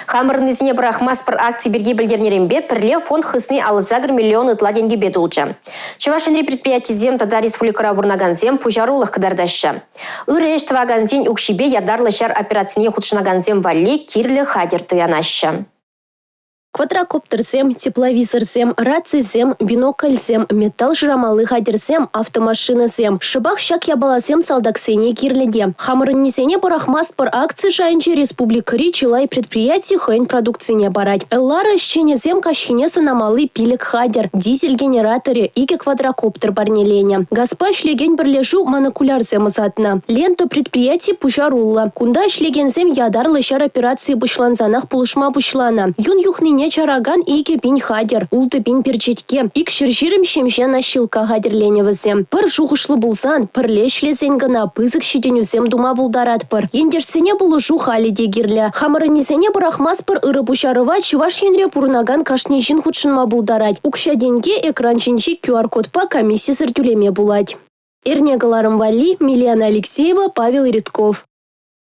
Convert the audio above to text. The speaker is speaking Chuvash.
Хамӑрӑннисене пӑрахмастпӑр акци пирки пӗлтернӗренпе пӗрле фонд хысни 58 миллион ытла тенкӗпе тулчӗ. Чӑваш Енри предприятисем тата республикӑра пурӑнакансем пуҫарулӑх кӑтартаҫҫӗ. Ырӑ ӗҫ тӑвакансен укҫипе ятарлӑ ҫар операцине хутшӑнакансем валли кирлӗ хатӗр туянаҫҫӗ. Квадрокоптерсем, тепловизорсем, рацисем, бинокльсем, металл шырамалли хатӗрсем, автомашинӑсем – шӑпах ҫак япаласем салтаксене кирлӗ те. «Хамӑрӑннисене пӑрахмастпӑр» акци шайӗнче республикӑри чылай предприяти хӑйӗн продукцине парать. «Элара» ӗҫченӗсем каҫхине сӑнамалли 5 хатӗр, дизель генераторӗ, 2 квадрокоптер парнеленӗ. Газпа ӗҫлекен пӗрлешӳ монокулярсем ӑсатнӑ. «Лента» предприяти пуҫаруллӑ. Кунта ӗҫлекенсем ятарлӑ ҫар операцийӗ пуҫлансанах пулӑшма пуҫланӑ. Юн юхнине чаракан 2 пин хатӗр, 6 пин перчетке, 220 ҫемҫе наҫилкка хатӗрленӗ вӗсем. Пӗр шухӑшлӑ пулсан, пӗрле ӗҫлесен кӑна пысӑк ҫитӗнӳсем тума пултаратпӑр. Ентешсене пулӑшу халӗ те кирлӗ. Хамӑрӑннисене пӑрахмастпӑр ырӑ пуҫарӑва Чӑваш Енре пурӑнакан кашни ҫын хутшӑнма пултарать. Укҫа-тенке экран ҫинчи QR-кодпа комиссисӗр тӳлеме пулать. Эрне кӑларӑм валли Милена Алексеева, Павел Ритков.